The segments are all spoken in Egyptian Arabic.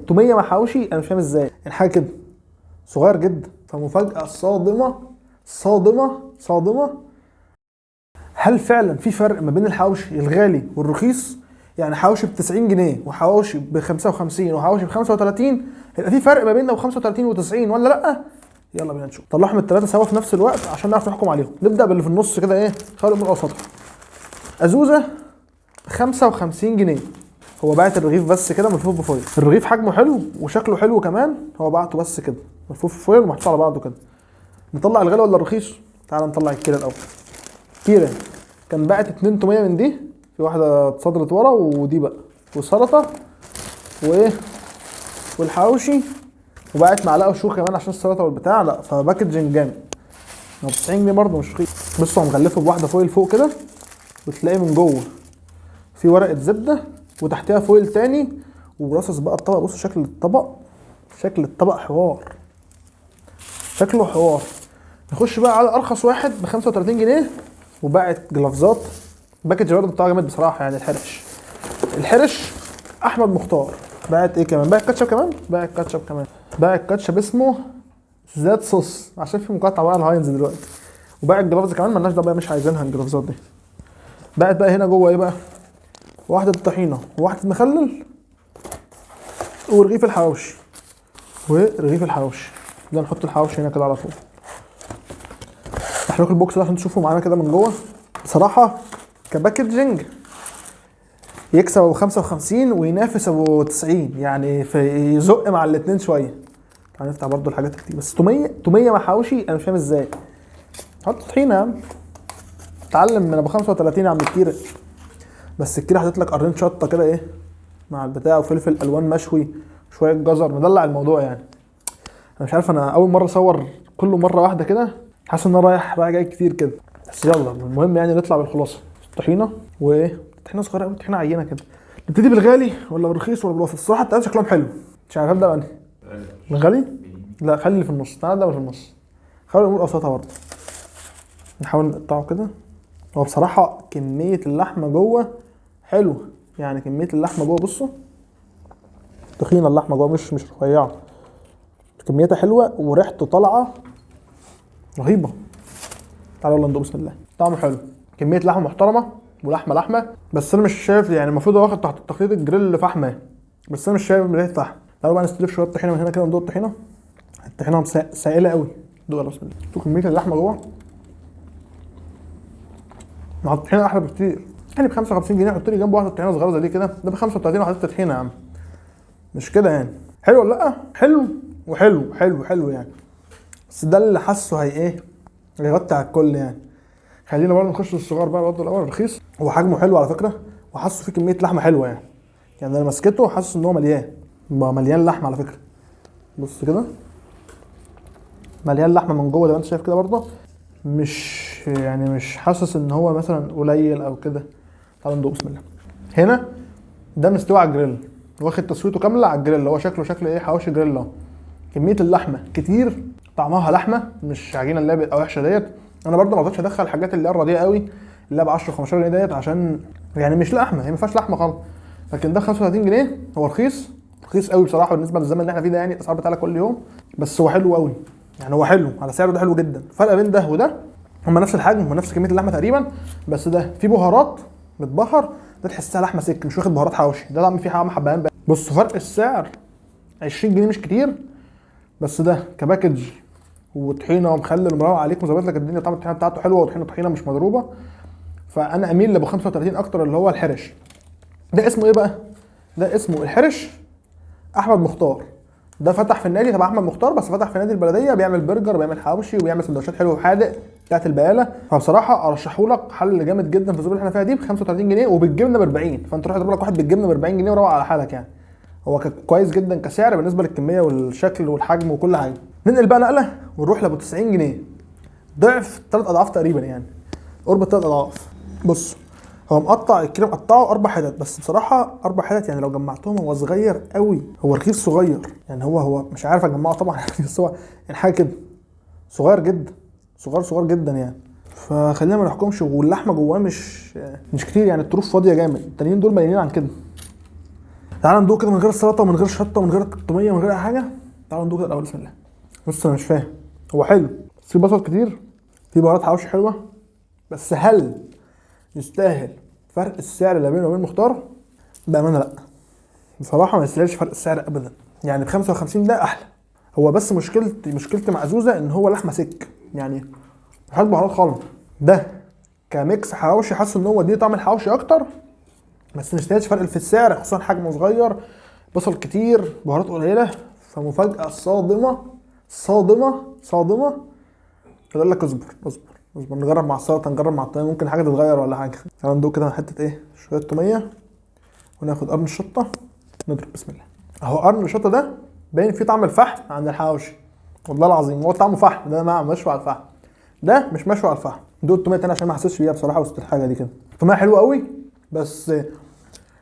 توميه مع حواوشي، انا مش فاهم ازاي يعني، حاجة كده صغير جدا. فمفاجاه صادمه صادمه صادمه. هل فعلا في فرق ما بين الحواوشي الغالي والرخيص؟ يعني حواوشي ب 90 جنيه وحواوشي ب 55 وحواوشي ب 35، هيبقى في فرق ما بين لو 35 و90 ولا لا؟ يلا بينا نشوف. طلعهم الثلاثة سوا في نفس الوقت عشان نعرف نحكم عليهم. نبدا باللي في النص كده، ايه، خلوا الامور اوسطها. ازوزه 55 جنيه. هو باعت الرغيف بس كده ملفوف ب foil، الرغيف حجمه حلو وشكله حلو كمان، هو بعته بس كده ملفوف ب foil ومحطوط على بعضه كده. نطلع الغالي ولا الرخيص؟ تعال نطلع الكيلو الاول. كيرة كان باعت 2 توميه من دي، في واحدة اتصدرت ورا ودي بقى، وسلطة وايه والحواوشي، وبعت معلقه وشوك كمان عشان السلطة والبتاع. لا ف packaging جامد. هو 90 جنيه برضه مش رخيص. بصوا هو مغلفه بواحدة foil فوق كده، وتلاقي من جوه في ورقة زبدة وتحتها foil تاني، ورصص بقى الطبق. بصوا شكل الطبق، شكل الطبق حوار، شكله حوار. نخش بقى على ارخص واحد ب 35 جنيه، وباعت جلافزات. package برضه بتاعه جامد بصراحة يعني. الحرش، الحرش احمد مختار. باعت ايه كمان؟ باعت كاتشب كمان، باعت كاتشب كمان، باعت كاتشب اسمه زاد صوص عشان في مقاطعه بقى الهاينز دلوقتي. وباعت gloves كمان، مالناش دعوه بقى، مش عايزينها الجلافزات دي. باعت بقى هنا جوه ايه بقى؟ واحدة طحينه وواحدة مخلل ورغيف الحواوشي، ورغيف الحواوشي ده نحط الحواوشي هنا كده على طول. افتح لكم ال box ده عشان تشوفوا معانا كده من جوه. بصراحة ك packaging يكسب ابو 55 وينافس ابو 90، يعني في يزق مع الاثنين شوية. تعال نفتح برضو الحاجات كتير. بس توميه، توميه مع حواوشي، انا مش فاهم ازاي. حط طحينه يا عم، اتعلم من ابو 35 يا عم الكيره. بس الكيره حاطط لك قرنين شطه كده ايه مع البتاع، وفلفل الوان مشوي، شوية جزر، مدلع الموضوع يعني. انا مش عارف، انا اول مرة اصور كله مرة واحدة كده، حاسس ان انا رايح رايح جاي كتير كده، بس يلا المهم يعني نطلع بالخلاصه. الطحينه وايه، طحينه صغيرة قوي، طحينه عينه كده. نبتدي بالغالي ولا بالرخيص ولا بالوسط؟ الصراحة التلاتة شكلهم حلو، مش عارف ابدا بأنهي. الغالي؟ لا خلي اللي في النص، تعالى نبدا في النص، خلي الامور اوسطها برضه. نحاول نقطعه كده. هو بصراحة كمية اللحمة جوه حلوة يعني، كمية اللحمة جوه بصوا تخينة، اللحمة جوه مش رفيعة، كميتها حلوة وريحته طالعه رهيبة. تعالوا يلا ندوق، بسم الله. طعمه حلو، كمية لحمه محترمه ولحمه لحمه، بس انا مش شايف يعني، المفروض هو واخد تحت تخليط الجريل فحمه، بس انا مش شايف ريحه فحم. تعالوا بقى نستلف شوية طحينه من هنا كده وندوق الطحينه. الطحينه سائله قوي. دوق يلا بسم الله. شوفوا كمية اللحمة جوه مع الطحينه احلى بكتير. يعني ب 55 جنيه حط لي جنبه واحدة طحينه صغيرة زي دي كده، ده ب 35 وحطيت طحينه يا عم، مش كده يعني. حلو ولا لا؟ حلو وحلو حلو حلو يعني، بس ده اللي حاسه هي ايه، هيغطي على الكل يعني. خلينا برضه نخش للصغار بقى برضه الاول. رخيص، هو حجمه حلو على فكرة، وحاسه فيه كمية لحمه حلوة يعني. يعني انا مسكته حاسس ان هو مليان، مليان لحمه على فكرة. بص كده مليان لحمه من جوه زي ما انت شايف كده برضه، مش يعني مش حاسس ان هو مثلا قليل او كده. تعالوا ندوق بسم الله. هنا ده مستوي على الجريل، واخد تسويته كاملة على الجريل، هو شكله شكل ايه، حواوشي جريل اهو. كمية اللحمة كتير، طعمها لحمه مش عجينه اللي هي بتبقى وحشة ديت. انا برضه ما رضيتش ادخل الحاجات اللي هي الرديئة قوي اللي هي ب 10 15 جنيه ديت، عشان يعني مش لحمه، هي ما فيهاش لحمه خالص. لكن ده 35 جنيه، هو رخيص، رخيص قوي بصراحة بالنسبة للزمن اللي احنا فيه ده يعني، الاسعار بتعلى كل يوم، بس هو حلو قوي يعني، هو حلو على سعره ده، حلو جدا. الفرق بين ده وده هما نفس الحجم ونفس كمية اللحمة تقريبا، بس ده فيه بهارات متبهر، ده تحسها لحمه سك مش واخد بهارات حواوشي، ده طعم فيه حمام حبهان بقى. بص فرق السعر 20 جنيه مش كتير، بس ده ك package وطحينه ومخلل ومروق عليك وظابط لك الدنيا، طعم الطحينه بتاعته حلوة، وطحينه طحينه مش مضروبة. فانا اميل لابو 35 اكتر اللي هو الحرش. ده اسمه ايه بقى؟ ده اسمه الحرش احمد مختار. ده فتح في النادي تبع احمد مختار، بس فتح في نادي البلدية، بيعمل برجر وبيعمل حواوشي وبيعمل سندوتشات حلوة وحادق بتاعت البقالة. فبصراحة ارشحه لك، حل جامد جدا في الظروف اللي احنا فيها دي، ب 35 جنيه وبالجبنه ب 40، فانت تروح تضرب لك واحد بالجبنه ب 40 جنيه وروق على حالك يعني. هو كويس جدا كسعر بالنسبة للكميه والشكل والحجم وكل حاجة. ننقل بقى نقله ونروح لابو 90 جنيه، ضعف 3 اضعاف تقريبا يعني، قرب 3 اضعاف. بص هو مقطع الكريم، قطعه 4 حتت، بس بصراحة 4 حتت يعني لو جمعتهم هو صغير قوي، هو رغيف صغير يعني، هو مش عارف اجمعه طبعا بس هو يعني حاجة كده صغير جدا، صغير صغير جدا يعني. فخلينا ما نحكمش. واللحمة جواه مش كتير يعني، الطروف فاضية جامد، التانيين دول مليانين عن كده. تعال ندوق كده من غير السلطة ومن غير شطه ومن غير التوميه ومن غير اي حاجة. تعال ندوق كده الاول، بسم الله. بص انا مش فاهم، هو حلو بس في بصل كتير، في بهارات حواوشي حلوة، بس هل يستاهل فرق السعر اللي بينه وبين مختار؟ بامانه لا، بصراحة ما يستاهلش فرق السعر ابدا. يعني ب 55 ده احلى. هو بس مشكلتي مع ازوزه ان هو لحمه سك، يعني مش حاطط بهارات خالص. ده ك mix حواوشي حاسس ان هو دي طعم الحواوشي اكتر، بس ما يستاهلش فرق في السعر، خصوصا حجمه صغير، بصل كتير، بهارات قليله. فمفاجاه صادمه صادمه صادمه. يقول لك اصبر اصبر اصبر، نجرب مع السلطة، نجرب مع الطماطم، ممكن حاجة تتغير ولا حاجة. تعالى ندوق كده حتة ايه، شوية توميه، وناخد قرن الشطه نضرب، بسم الله. اهو قرن الشطه ده باين فيه طعم الفحم عند الحواوشي، والله العظيم هو طعمه فحم، ده ما مشوي على الفحم، ده مش مشوي على الفحم. دوق التوميه تاني عشان ما حسيتش بيها بصراحة وسط الحاجة دي كده. التوميه حلوة قوي، بس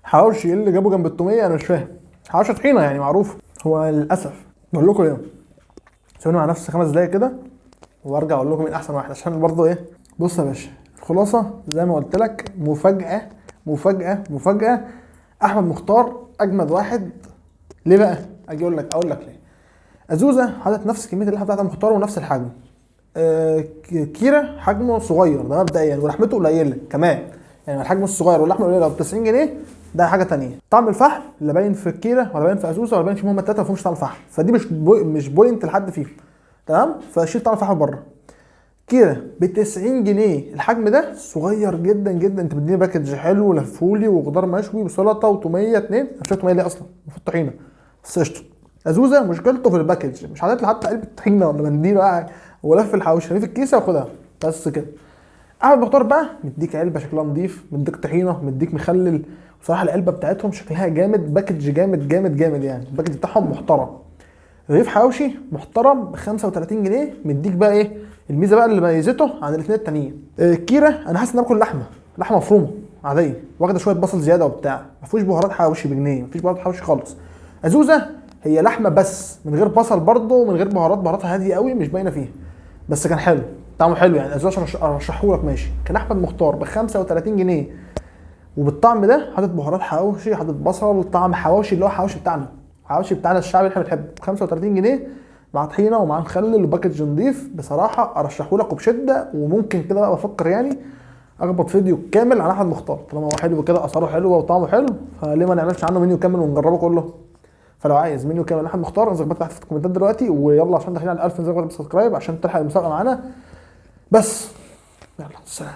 حواوشي ايه اللي جابه جنب التوميه انا مش فاهم. حواوشي طحينه يعني معروف. هو للاسف بقول لكم ايه، سيبوني مع نفسي 5 دقايق كده وارجع اقول لكم مين احسن واحد، عشان برضه ايه. بص يا باشا، الخلاصة زي ما قلت لك، مفاجاة مفاجاة مفاجاة، احمد مختار اجمد واحد. ليه بقى؟ اجي اقول لك ليه. ازوزه حاطط نفس كمية اللحمة بتاعت مختار ونفس الحجم. كيرة حجمه صغير ده مبدئيا، ولحمته قليله كمان، يعني الحجم الصغير واللحمة القليلة ب 90 جنيه ده حاجة تانية. طعم الفحم لا باين في الكيرة ولا باين في ازوزه ولا باين في هما التلاتة، ما فيهمش طعم فحم، فدي مش point لحد فيهم، تمام؟ فشيل طعم الفحم بره. كيرة ب 90 جنيه الحجم ده صغير جدا جدا، انت بتديني package حلو لفولي وخضار مشوي وسلطة وتوميه اتنين، انا مش عارف توميه ليه اصلا، المفروض طحينه بس قشطه. ازوزه مشكلته في ال package، مش حاطط له حتى علبة طحينه ولا منديل ولا ولف الحواوشي في الكيسة وخدها بس كده. احمد مختار بقى مديك علبة شكلها نظيف، مديك طحينه، مديك مخلل، بصراحة العلبة بتاعتهم شكلها جامد، package جامد جامد جامد، يعني ال package بتاعهم محترم. رغيف حواوشي محترم ب 35 جنيه، مديك بقى ايه الميزة بقى اللي ميزته عن الاثنين التانيين. الكيره انا حاسس ان انا باكل لحمه مفرومه عادية، واخده شوية بصل زيادة وبتاع، ما فيهوش بهارات حواوشي بجنيه، ما فيش بهارات حواوشي خالص. ازوزه هي لحمه بس من غير بصل برضه، من غير بهارات، بهاراتها هادية قوي مش باينة فيها، بس كان حلو، طعمه حلو يعني. ازوزه عشان ارشحه لك ماشي. كان احمد مختار ب 35 جنيه وبالطعم ده، حاطط بهارات حواوشي، حاطط بصل، طعم حواوشي اللي هو حواوشي بتاعنا، حواوشي بتاعنا الشعبي اللي احنا بنحبه، 35 جنيه مع طحينه ومع مخلل وباكج نضيف. بصراحة ارشحه لك وبشدة، وممكن كده بقى بفكر يعني اخبط فيديو كامل عن احمد مختار، طالما هو حلو كده، اثاره حلوة وطعمه حلو، فليه ما نعملش عنه منيو كامل ونجربه كله. فلو عايز منيو كامل احمد مختار انزل تحت في الكومنتات دلوقتي، ويلا عشان داخلين على 1000 انزل subscribe عشان تلحق المسابقة معانا. بس يلا سلام.